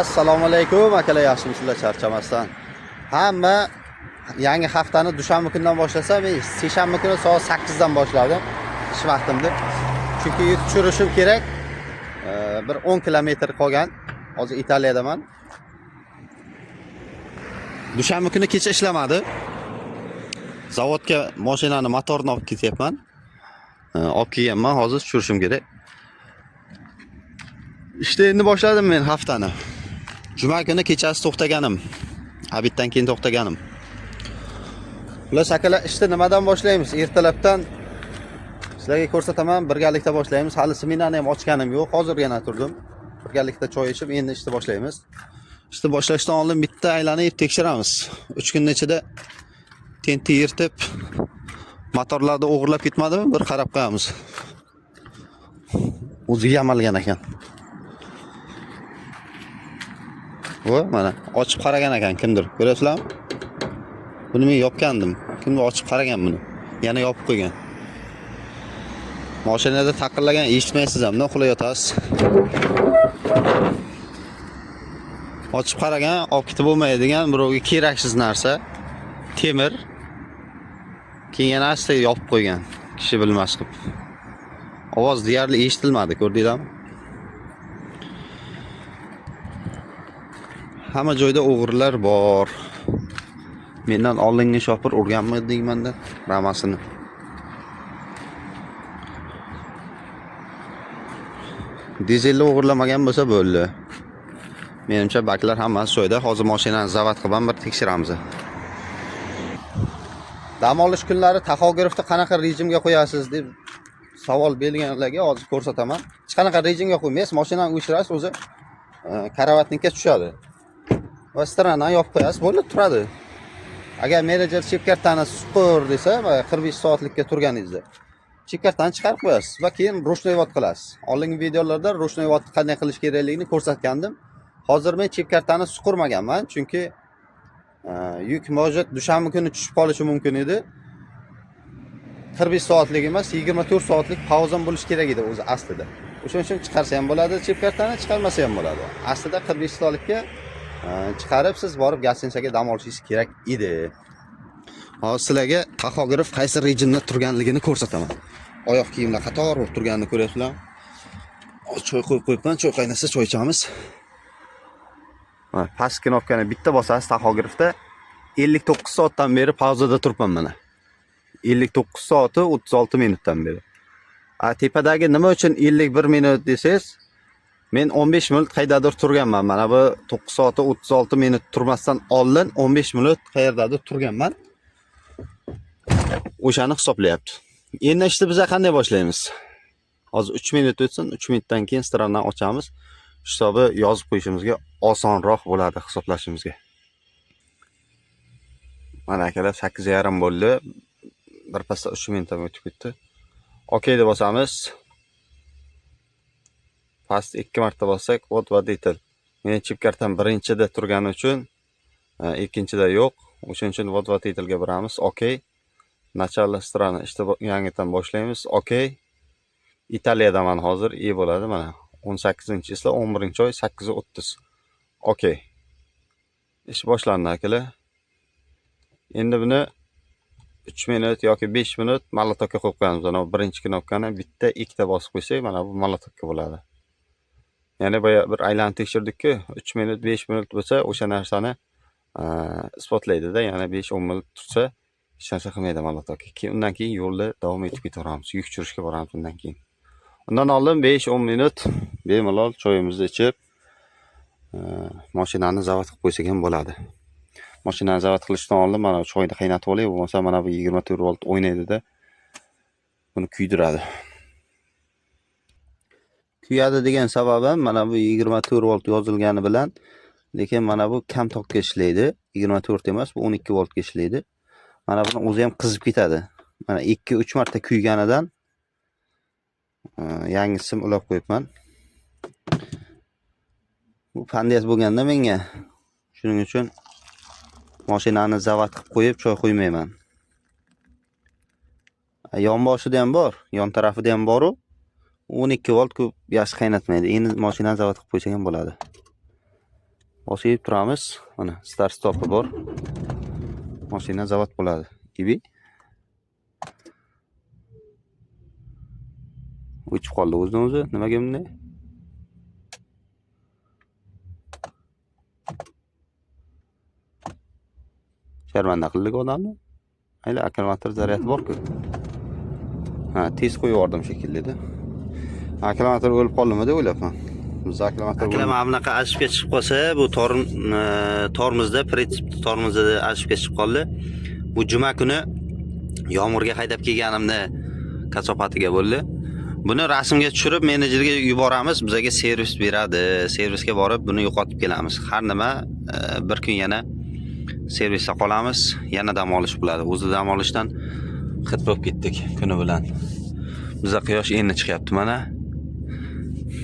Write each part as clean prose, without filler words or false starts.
Assalomu alaykum akalar, yaxshimisizlar, charchamasdan. Hamma yangi haftani dushanba kunidan boshlasa, men seshanba kuni soat 8 dan boshladim ish vaqtimni. Chunki yuk tushirishim kerak. Bir 10 kilometr qolgan. Hozir Italiyadaman. Dushanba kuni kecha ishlamadi. Zavodga mashinani motorini olib ketyapman. Olib kelganman, hozir tushirishim kerak. Ishni endi boshladim men haftani. Juma kuni kechasi to'xtaganim. Обед dan keyin to'xtaganim. Xullas akalar, ishni nimadan boshlaymiz? Ertalabdan sizlarga ko'rsataman, birgalikda boshlaymiz. Hali smenani ham ochganim yo'q. Hozirgina turdim. Birgalikda choy ichib, endi ishni boshlaymiz. Ishni boshlashdan oldin bitta aylanib tekshiramiz. 3 kunning ichida tenti yirtib, motorlarni o'g'irlab ketmadimi? Bir qarab qo'yamiz. O'zi yamalgan ekan. Bu mana ochib qaragan ekan kimdir. Ko'rasizlarmi? Buni men yopgandim. Kimdir ochib qaragan buni. Yana yopib qo'ygan. Mashinada taqillagan eshitmaysiz ham, uxlab yotasiz. Ochib qaragan, olib ketib bo'lmaydigan birovga keraksiz narsa. Temir. Keyin yana asta yopib qo'ygan. Kishi bilmas qilib. Ovoz deyarli eshitilmadi, ko'rdinglarmi? Hamma joyda o'g'rilar bor. Mendan oldingi shofir urganmi deymanda ramasini. Dizelni o'g'irlamagan bo'lsa bo'ldi. Menimcha baklar hammasi joyida. Hozir mashinani zavod qilib ham bir tekshiramiz. Dam olish kunlari taxografni qanaqa rejimga qo'yasiz deb savol berganlarga hozir ko'rsataman. Hech qanaqa rejimga qo'ymaysiz, mashinani o'chirasiz, o'zi karavatnikka tushadi. Va stranani yopib qo'yasiz, bo'ldi, turadi. Agar menejer chip kartani suqur desa, 45 soatlikka turganingizda chip kartani chiqarib qo'yasiz va keyin ручной ввод qilasiz. Oldingi videolarda ручной ввод qanday qilish kerakligini ko'rsatgandim. Hozir men chip kartani suqurmaganman, chunki yuk может dushanba kuni tushib qolishi mumkin edi. 45 soatlik emas, 24 soatlik pauzam bo'lishi kerak edi o'zi aslida. O'shaning uchun chiqarsa ham bo'ladi chip kartani, chiqarmasa ham bo'ladi. Aslida 45 soatlikka chiqarib siz borib gostinitsaga dam olishingiz kerak edi. Hozir sizlarga taxograf qaysi rejimda turganligini ko'rsataman. Oyoq kiyimlar qator bo'lib turganini ko'ryapsizlar. Hozir choy qo'yib qo'yibman, choy qaynasa choy ichamiz. Mana past knopkani bitta bosasiz taxografda 59 soatdan beri pauzada turibman mana. 59 soati 36 minutdan beri. A tepadagi nima uchun 51 minut desangiz, men 15 minut qayerdadir turganman. Mana bu 9 soati 36 minut turmasdan oldin 15 minut qayerdadir turganman. O'shani hisoblayapti. Endi ishni biza qanday boshlaymiz? Hozir 3 minut o'tsin, 3 minutdan keyin stranani ochamiz. Hisobi yozib qo'yishimizga osonroq bo'ladi hisoblashimizga. Mana akalar 8:30 bo'ldi. Bir pasda 3 minut ham o'tib ketdi. OK deb bosamiz. Past 2 marta bossak, вот водитель. Meni chip kartam birinchida turgani uchun ikkinchida yo'q. O'shaning uchun вот водительga boramiz. OK. Начало страны ishni yangidan boshlaymiz. OK. Italiyadaman hozir. E bo'ladi mana. 18-число 11-oy 8:30. OK. Ish boshlandi akalar. Endi buni 3 minut yoki 5 minut molotokka qo'yib qo'yamiz. Mana bu birinchi knopkani bitta, ikkita bosib qo'ysak, mana bu molotokka bo'ladi. Ya'ni boya bir aylanib tekshirdik-ku, 3 minut, 5 minut bo'lsa, o'sha narsani isbotlaydi-da. Ya'ni 5-10 minut tursa, hech narsa qilmaydi molotokka. Keyin undan keyin yo'lda davom etib ketaveramiz. Yuk tushirishga boramiz undan keyin. Undan oldin 5-10 minut bemalol choyimizni ichib, mashinani zavod qilib qo'ysak ham bo'ladi. Mashinani zavod qilishdan oldin mana bu choyni qaynatib olay, bo'lmasa mana bu 24 volt o'ynaydida buni kuydiradi. Kuyadi degan sababim mana bu 24 volt yozilgani bilan, lekin mana bu kam tokka ishlaydi. 24 emas, bu 12 voltga ishlaydi. Mana buni o'zi ham qizib ketadi. Mana 2-3 marta kuyganidan yangi sim ulab qo'yibman. Bu pandiyat bo'lganda menga. Shuning uchun mashinani zavod qilib qo'yib choy qo'ymayman. Yon boshida ham bor, yon tarafida ham bor-u. 12 volt ko'p yaxshi qaynatmaydi. Endi mashinani zavod qilib qo'ysak ham bo'ladi. Bosib turamiz. Mana start stopi bor. Mashina zavod bo'ladi. Ibi. O'chib qoldi o'zidan o'zi. Nimaga bunday? Sharmanda qildik odamni. Mayli, akkumulyator zaryadi bor-ku. Ha, tez qo'yib yubordim shekilli-da. Akkumulyator o'lib qoldimi deb o'ylabman. Biz akkumulyator Akalar, mana bunaqa ошибка chiqib qolsa, bu tormozda, pritsep tormozda ошибка chiqib qoldi. Bu juma kuni yomg'irga haydab kelganimda kasofatiga bo'ldi. Buni rasmga tushirib menejerga yuboramiz, bizga servis beradi. Servisga borib buni yo'qotib kelamiz. Har nima bir kun yana servisda qolamiz, yana dam olish bo'ladi. O'zi dam olishdan hid bo'lib ketdik kuni bilan. Bizda quyosh endi chiqyapti mana.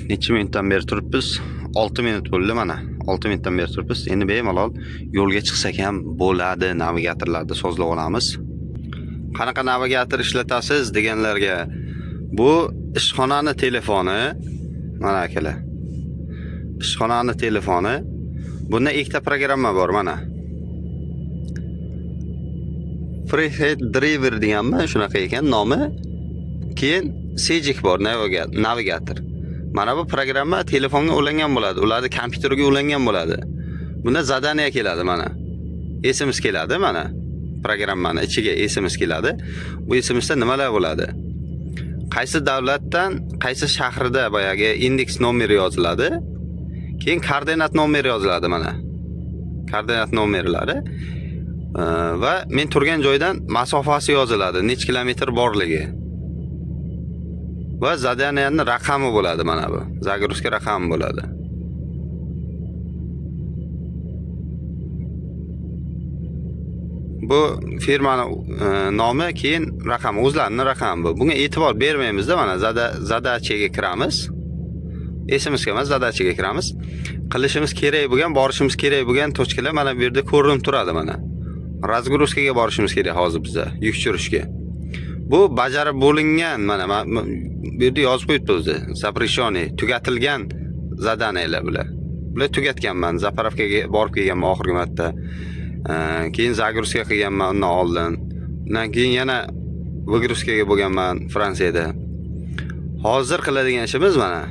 Necha minutdan beri turibmiz? 6 minut bo'ldi mana. 6 minutdan beri turibmiz. Endi bemalol yo'lga chiqsak ham bo'ladi. Navigatorlarda sozlab olamiz. Qanaqa navigator ishlatasiz deganlarga, bu ishxonani telefoni. Mana akalar. Ishxonani telefoni. Bunda ikkita programma bor mana. Prehead Driver deganmi? Shunaqa ekan nomi. Keyin Sejik bor, navigator. Mana bu programma telefonga ulangan bo'ladi. Ularni kompyuterga ulangan bo'ladi. Bunda zadaniya keladi mana. SMS keladi mana. Programmani ichiga SMS keladi. Bu SMSda nimalar bo'ladi? Qaysi davlatdan, qaysi shahrida boyagi indeks nomeri yoziladi. Keyin koordinat nomeri yoziladi mana. Koordinat nomerlari va men turgan joydan masofasi yoziladi, necha kilometr borligi. Va zadaniyaning raqami bo'ladi mana bu. Загрузка raqami bo'ladi. Bu firmani nomi, keyin raqami, o'zlarining raqami bu. Bunga e'tibor bermaymizda mana zadachaga kiramiz. SMSga emas, zadachaga kiramiz. Qilishimiz kerak bo'lgan, borishimiz kerak bo'lgan tochkalar mana bu yerda ko'rinib turadi mana. Razgruzkaga borishimiz kerak hozir biza, yuk tushirishga. Bu bajarib bo'lingan mana bu yerda yozib qo'yibdi o'zi. Запрещенный, tugatilgan zadaniyalar bular. Bular tugatganman, zapravkaga borib kelganman oxirgi marta. Keyin загрузка qilganman undan oldin. Undan keyin yana выгрузкаga bo'lganman Fransiyada. Hozir qiladigan ishimiz mana.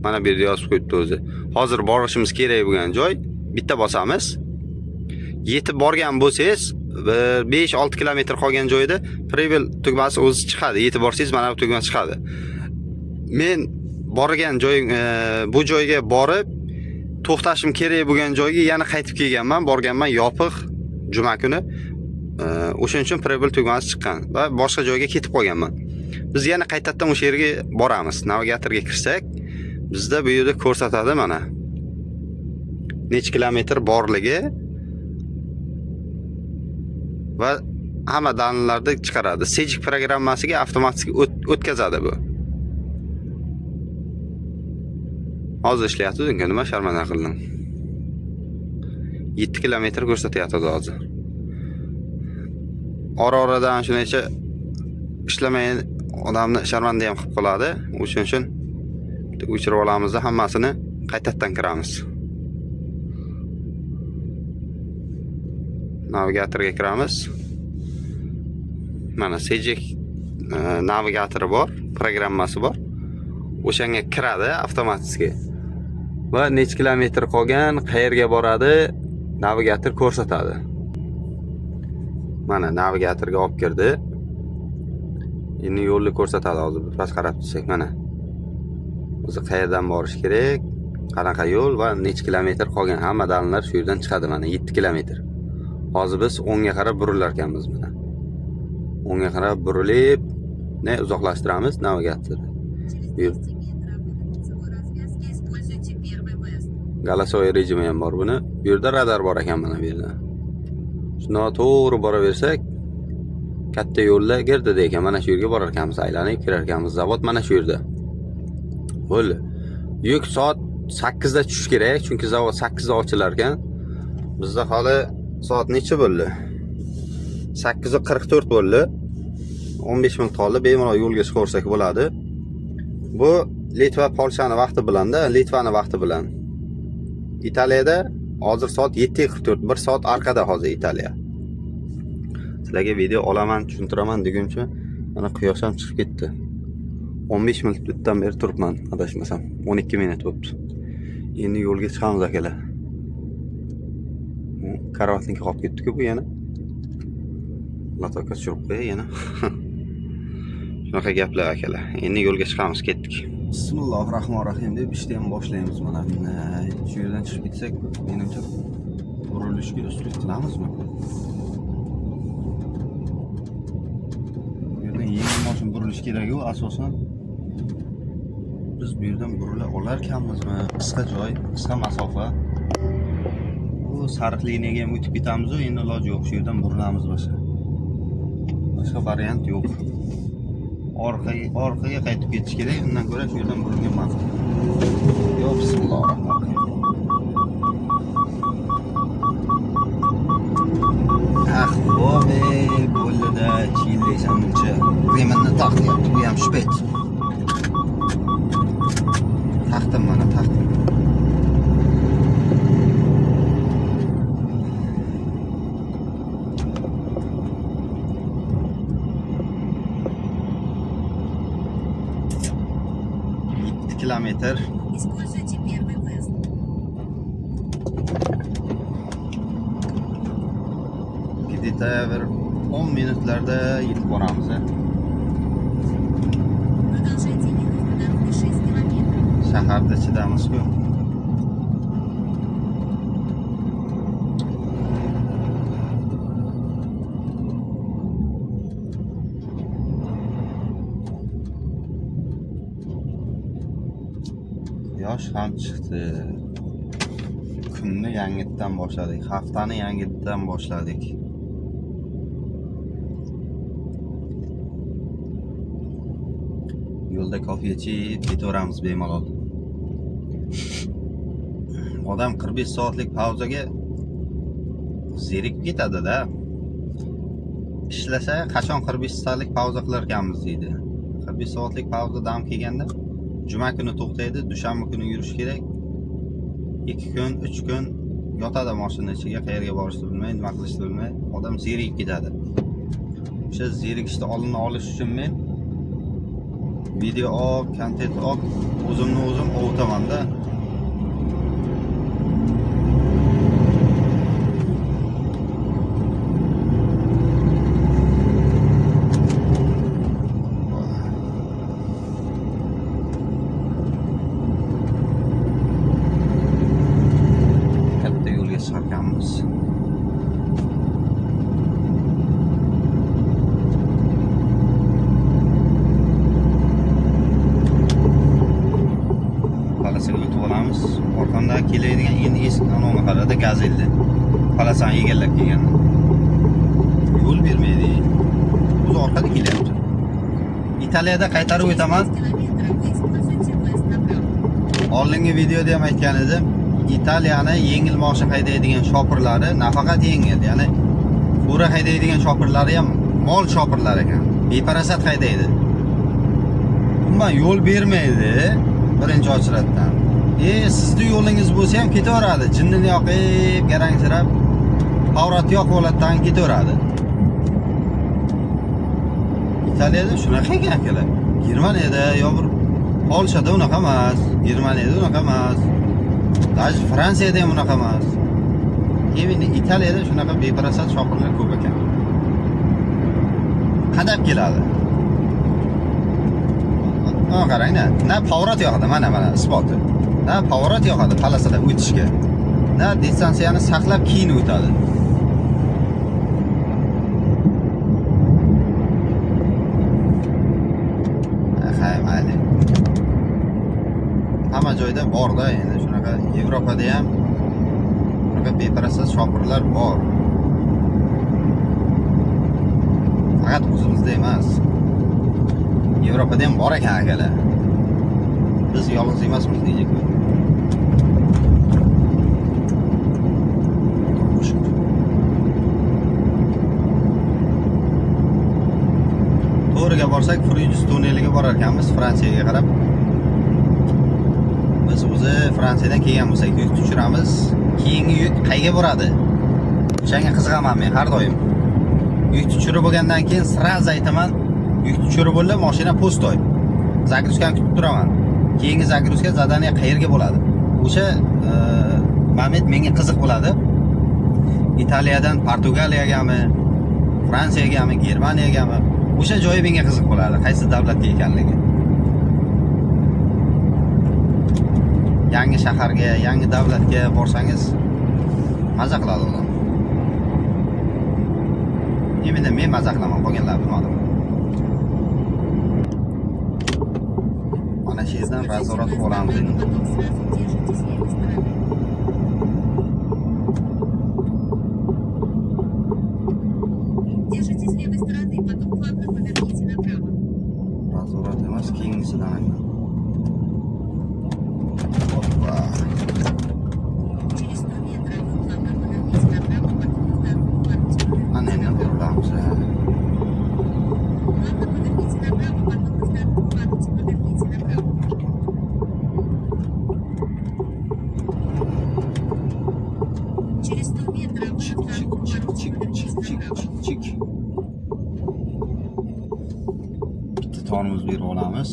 Mana bu yerda yozib qo'yibdi o'zi. Hozir borishimiz kerak bo'lgan joy, bitta bosamiz. Yetib borgan bo'lsangiz, bir 5-6 kilometr qolgan joyda Prevel tugmasi o'zi chiqadi. Yetib borsangiz mana bu tugma chiqadi. Men borgan joy, bu joyga borib to'xtashim kerak bo'lgan joyga yana qaytib kelganman, borganman yopiq juma kuni. O'shaning uchun Prevel tugmasi chiqqan va boshqa joyga ketib qolganman. Biz yana qaytadan o'sha yerga boramiz. Navigatorga kirsak, bizda bu yerda ko'rsatadi mana. Necha kilometr borligi va hamma dalillarni chiqaradi. Sejik programmasiga avtomatik o'tkazadi bu. Hozir ishlayapti, unga nima sharmanda qildim. 7 kilometr ko'rsatyapti hozir. Ora-oradan shuncha ishlamay odamni sharmanda ham qilib qoladi. O'shuning uchun bitta o'chirib olamizda hammasini qaytadan kiramiz. Navigatorga kiramiz. Mana Sejik navigatori bor, programmasi bor. O'shanga kiradi avtomatik. Va necha kilometr qolgan, qayerga boradi, navigator ko'rsatadi. Mana navigatorga olib kirdi. Endi yo'lni ko'rsatadi hozir, bir qarab tursak mana. O'zi qayerdan borish kerak, qanaqa yo'l va necha kilometr qolgan, hamma dalillar shu yerdan chiqadi mana 7 kilometr. Hozir biz o'ngga qarab burilar ekanmiz mana. O'ngga qarab burilib, ne uzoqlashtiramiz navigatorni. Голосовой rejimi ham bor buni. Bu yerda radar bor ekan mana bu yerda. Shundan to'g'ri boraversak, katta yo'lda girdida ekan. Mana shu yerga borar ekanmiz, aylanib kirar ekanmiz. Zavod mana shu yerda. Bo'ldi. Yuk soat 8 da tushish kerak, chunki zavod 8 da ochilar ekan. Bizda hali soat necha bo'ldi? 8:44 bo'ldi. 15 minut qoldi. Bemalol yo'lga chiqaversak bo'ladi. Bu Litva Polshani vaqti bilanda, Litvani vaqti bilan. Italiyada hozir soat 7:44, 1 soat orqada hozir Italiya. Sizlarga video olaman, tushuntiraman deguncha mana quyosh ham chiqib ketdi. 15 minutdan beri turibman, adashmasam. 12 minut bo'libdi. Endi yo'lga chiqamiz, akalar. Karavotniki qolib ketdi-ku bu yana. Лоток ka tushirib qo'yay yana. Shunaqa gaplar, akalar. Endi yo'lga chiqamiz, ketdik. Bismillahir rohmanir rohim deb ishni ham boshlaymiz mana. Shu yerdan chiqib ketsak, menimcha burilishga ustunlik qilamizmi? Bu yerdan yengil mashina burilish kerak-ku asosan. Biz bu yerdan burila olarkanmizmi? Qisqa joy, qisqa masofa. Bu sariq liniyaga ham o'tib ketamiz-u, endi iloji yo'q, shu yerdan burilamiz boshqa. Boshqa variant yo'q. Orqaga qaytib ketish kerak, undan ko'ra shu yerdan burilgan ma'qul. Yo, bismillahirrohmanirrohim. Ah, xo'p, bo'ldi-da, chillaysan buncha. Ремень ni taqyapti, bu ham shu payt. Taqdim mana, taqdim. 7 kilometr. Используйте первый выезд. Где-то bir 10 minutlarda yetib boramiz. Продолжайте ехать по дороге 6 километров. Shaharda ichidamiz-ku. Quyosh ham chiqdi. Kunni yangitdan boshladik, haftani yangitdan boshladik. Yo'lda kofe ichib ketaveramiz bemalol. Odam 45 soatlik pauzaga zerikib ketadi-da. Ishlasa qachon 45 soatlik pauza qilar ekanmiz deydi. 45 soatlik pauza dam kelganda juma kuni to'xtaydi, dushanba kuni yurish kerak. 2 kun, 3 kun yotadi mashina ichiga, qayerga borishni bilmay, nima qilishni bilmay, odam zerikib ketadi. O'sha zerikishni oldini olish uchun men video olib, kontent olib, o'zimni o'zim ovutaman-da. Katta yo'lga chiqarkanmiz. Полоса ga o'tib olamiz. Orqamdan keladigan endi eski anavini qarada, Gazelni. Полоса ni egallab kelgan. Yo'l bermaydi. O'zi orqada kelyapti. Italiyada qaytarib Через o'taman. 6 километров вы используете выезд направо. Oldingi videoda ham aytgan edim. Italiyani yengil moshin haydaydigan shopirlari nafaqat yengil, ya'ni fura haydaydigan shopirlari ham mol shopirlar ekan. Beparasat haydaydi. Umuman yo'l bermaydi birinchi ochratdan. Sizni yo'lingiz bo'lsa ham ketaveradi. Jinnini yoqib, garangsirab, поворот yo'q holatdan ketaveradi. Italiyada shunaqa ekan, akalar. Germaniyada yo bir Polshada unaqa emas, Germaniyada unaqa emas. Даже Fransiyada ham unaqa emas. Endi Italiyada shunaqa beparasat shopirlar ko'p ekan. Qadab keladi. Mana qarang-da, na поворот yoqadi, mana mana isboti. Na поворот yoqadi полоса da o'tishga. Na distansiyani saqlab keyin o'tadi. Ha, mayli. Hamma joyda bor-da endi shunaqa, Yevropada ham shunaqa beparasat shopirlar bor. Faqat o'zimizda emas. Yevropada ham bor ekan, akalar. Biz yolg'iz emasmiz deydi. To'g'riga borsak, Frejus tunneliga borar ekanmiz, Fransiyaga qarab. Biz Biz o'zi Fransiyadan kelgan bo'lsak, yuk tushiramiz. Keyingi yuk qayga boradi? O'shanga qiziqaman men har doim. Yuk tushirib bo'lgandan keyin сразу aytaman, yuk tushirib bo'ldi, mashina пустой. Загрузка ni kutib turaman. Keyingi загрузка задание qayerga bo'ladi? O'sha moment menga qiziq bo'ladi. Italiyadan Portugaliyagami, Fransiyagami, Germaniyagami? O'sha joyi menga qiziq bo'ladi, qaysi davlatga ekanligi. Yangi shaharga, yangi davlatga borsangiz maza qiladi odam. Именно men maza qilaman, qolganlar bilmadim. Mana shu yerdan Используйте разворот выезд qilib olamiz направо, endi. потом сразу держитесь левой стороны. Держитесь левой стороны, потом плавно поверните направо. Разворот emas, keyingisidan ekan. Hoppa. Через 100 метров вы плавно поверните направо, потом на втором повороте Ana поверните endi направо. burilamiz. Плавно поверните направо, потом на втором повороте поверните направо. Через 100 метров вы на Chik втором chik повороте chik поверните chik направо. Chik chik. Bitta tormoz berib olamiz.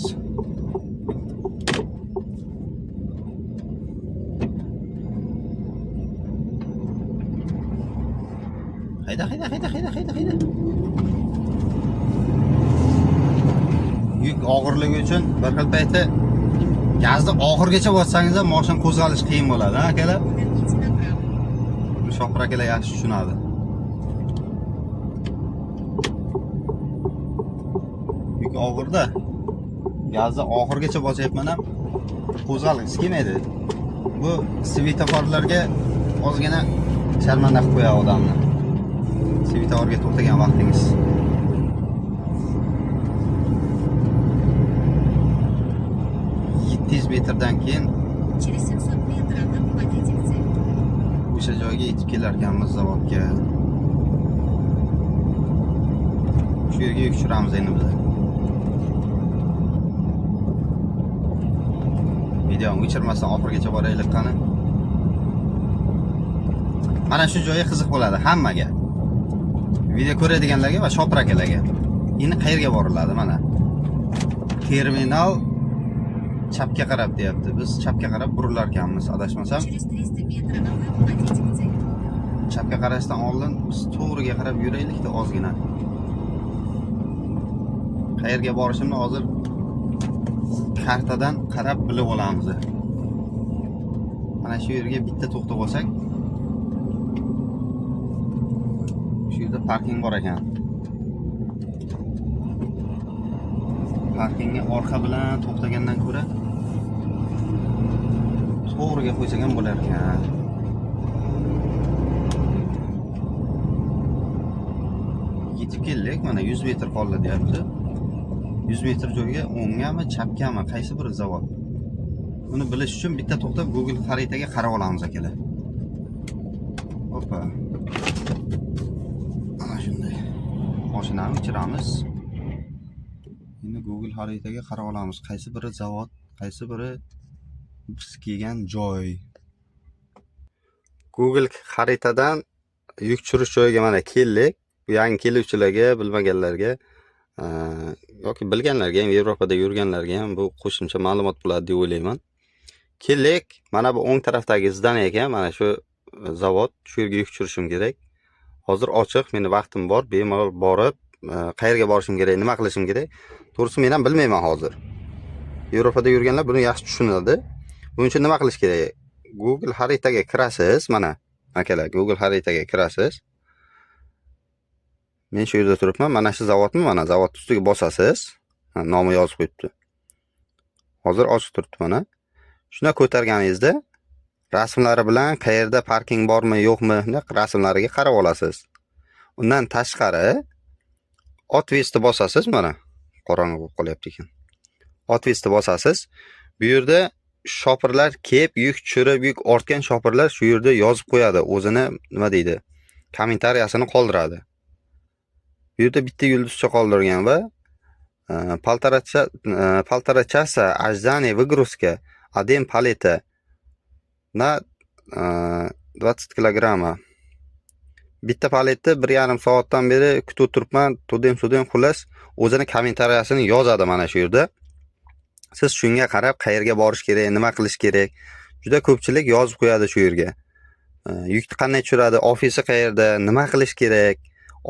Hayda, hayda, hayda, hayda, hayda, hayda. Yuk og'irligi uchun bir xil payti gazni oxirigacha bossangiz ham mashina qo'zg'alishi qiyin bo'ladi, ha, akalar? Поверните направо. Buni shopir akalar yaxshi tushunadi. Yuk og'irda. Gazni oxirigacha bosyapman ham, qo'zg'algisi kelmaydi. Bu svetoforlarga ozgina sharmanda qilib qo'yadi odamni. Svetoforga to'xtagan vaqtingiz. 700 metrdan keyin Через 700 метров вы попадете в цель. O'sha joyga yetib kelar ekanmiz, zavodga. Shu yerga yuk tushiramiz endi biz. Videoni o'chirmasdan oxirigacha boraylik qani. Mana shu joyi qiziq bo'ladi hammaga. Video ko'radiganlarga va shopir akalarga. Endi qayerga boriladi mana? Terminal chapga qarab deyapti. Biz chapga qarab burilar ekanmiz, adashmasam. Через 300 метров вы попадете в цель. Chapga qarashdan oldin biz to'g'riga qarab yuraylikda ozgina. Qayerga borishimni hozir kartadan qarab bilib olamiz. Mana shu yerga bitta to'xtab olsak, shu yerda parking bor ekan. Parkingga orqa bilan to'xtagandan ko'ra to'g'riga qo'ysak ham bo'lar ekan. Yetib keldik, mana 100 metr qoldi deyapti. 100 metr joyga o'nggami, chapgami, qaysi biri zavod? Buni bilish uchun bitta to'xtab Google xaritaga qarab olamiz, akalar. Hoppa. Ana shunday. Mashinani o'chiramiz. Endi Google xaritaga qarab olamiz. Qaysi biri zavod, qaysi biri biz kelgan joy. Google xaritadan yuk tushirish joyiga mana keldik. Bu yangi keluvchilarga, bilmaganlarga yoki bilganlarga ham, Yevropada yurganlarga ham bu qo'shimcha ma'lumot bo'ladi deb o'ylayman. Keldik. Mana bu o'ng tarafdagi здание ekan, mana shu zavod, shu yerga yuk tushirishim kerak. Hozir ochiq, meni vaqtim bor, bemalol borib, qayerga borishim kerak, nima qilishim kerak. To'g'risi men ham bilmayman hozir. Yevropada yurganlar buni yaxshi tushunadi. Buning uchun nima qilish kerak? Google xaritaga kirasiz, mana akalar, Google xaritaga kirasiz. Men shu yerda turibman. Mana shu zavodmi? Mana zavod ustiga bosasiz. Ha, nomi yozib qo'yibdi. Hozir ochiq turibdi mana. Shuni ko'targaningizda rasmlari bilan qayerda parking bormi, yo'qmi, rasmlariga qarab olasiz. Undan tashqari отвести bosasiz mana. Qorong'u bo'lib qolyapti ekan. Отвести bosasiz. Bu yerda shopirlar kelib yuk tushirib, yuk ortgan shopirlar shu yerda yozib qo'yadi. O'zini nima deydi? Kommentariyasini qoldiradi. Bu yerda bitta yulduzcha qoldirgan va полтора часа ожидания выгрузка. Один палета на 20 килограмма. Bitta paletni 1,5 soatdan beri kutib turibman, тудым-сюдым, xullas, o'zini kommentariyasini yozadi mana shu yerda. Siz shunga qarab qayerga borish kerak, nima qilish kerak, juda ko'pchilik yozib qo'yadi shu yerga. Yukni qanday tushiradi, ofisi qayerda, nima qilish kerak,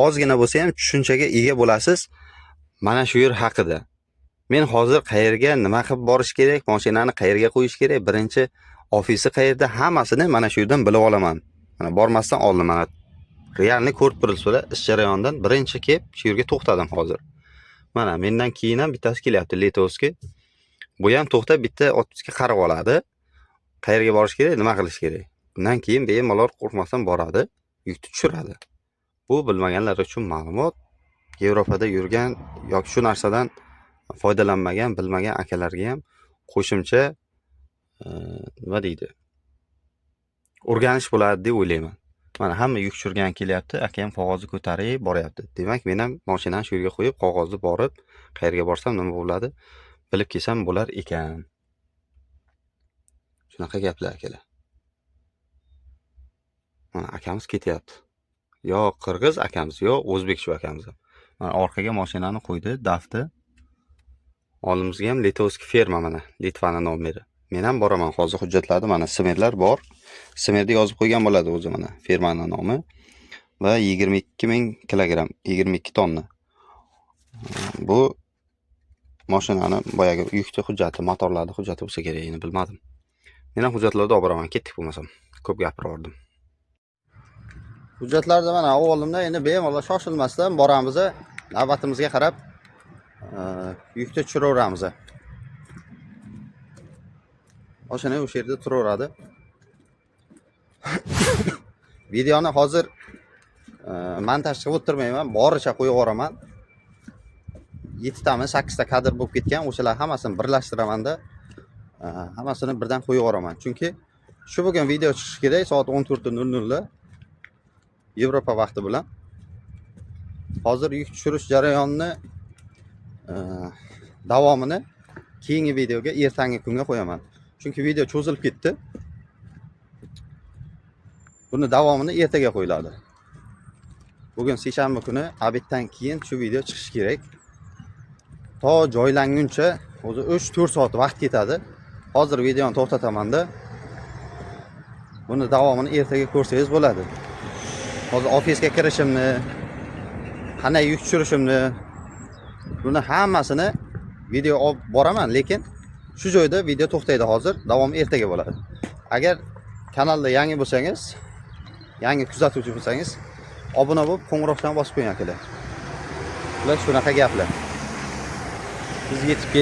ozgina bo'lsa ham tushunchaga ega bo'lasiz mana shu yer haqida. Men hozir qayerga nima qilib borish kerak, mashinani qayerga qo'yish kerak, birinchi ofisi qayerda, hammasini mana shu yerdan bilib olaman. Mana bormasdan oldin mana реальный ko'rib turibsizlar, ish jarayonidan birinchi kelib shu yerga to'xtadim hozir. Mana mendan keyin ham bittasi kelyapti, литовский. Bu ham to'xtab bitta отписка qarab oladi. Qayerga borish kerak, nima qilish kerak. Undan keyin bemalol qo'rqmasdan boradi, yukni tushiradi. Bu bilmaganlar uchun ma'lumot. Yevropada yurgan yoki shu narsadan foydalanmagan, bilmagan akalarga ham qo'shimcha nima deydi? O'rganish bo'ladi deb o'ylayman. Mana hamma yuk tushirgan kelyapti, akam qog'ozni ko'tarib boryapti. Demak, men ham mashinani shu yerga qo'yib, qog'ozni borib, qayerga borsam nima bo'ladi, bilib kelsam bo'lar ekan. Shunaqa gaplar, akalar. Mana akamiz ketyapti. Yo qirg'iz akamiz, yo o'zbek shu akamiz ham. Mana orqaga mashinani qo'ydi, DAFni. Oldimizga ham литовский firma, mana Litvani nomeri. Men ham boraman hozir, hujjatlarni, mana smerlar bor. Smerda yozib qo'ygan bo'ladi o'zi, mana firmani nomi va 22 ming kilogramm, 22 tonna. Bu mashinani boyagi yukni hujjati, motorlarni hujjati bo'lsa kerak, endi bilmadim. Men ham hujjatlarni olib boraman, ketdik bo'lmasam. Ko'p gapirib yubordim. Hujjatlarni mana oldimda, endi bemalol shoshilmasdan boramiz. Navbatimizga qarab yukni tushiraveramiz. Mashina o'sha yerda turaveradi. Videoni hozir montaj qilib o'tirmayman, boricha qo'yib yuboraman. 7 tami, 8 ta kadr bo'lib ketgan, o'shalar hammasini birlashtiramanda, hammasini birdan qo'yib yuboraman. Chunki shu bugun video chiqishi kerak soat 14:00 da Yevropa vaqti bilan. Hozir yuk tushirish jarayonini davomini keyingi videoga, ertangi kunga qo'yaman. Chunki video cho'zilib ketdi. Buni davomini ertaga qo'yiladi. Bugun seshanba kuni обед dan keyin shu video chiqishi kerak. To joylanguncha o'zi 3-4 soat vaqt ketadi. Hozir videoni to'xtatamanda, buni davomini ertaga ko'rsangiz bo'ladi. Hozir ofisga kirishimni, qanday yuk tushirishimni, buni hammasini video olib boraman, lekin shu joyda video to'xtaydi hozir, davomi ertaga bo'ladi. Agar kanalda yangi bo'lsangiz, yangi kuzatuvchi bo'lsangiz, obuna bo'lib, qo'ng'iroqchani bosib qo'ying, akalar. Bular shunaqa gaplar. Biz yetib keldik.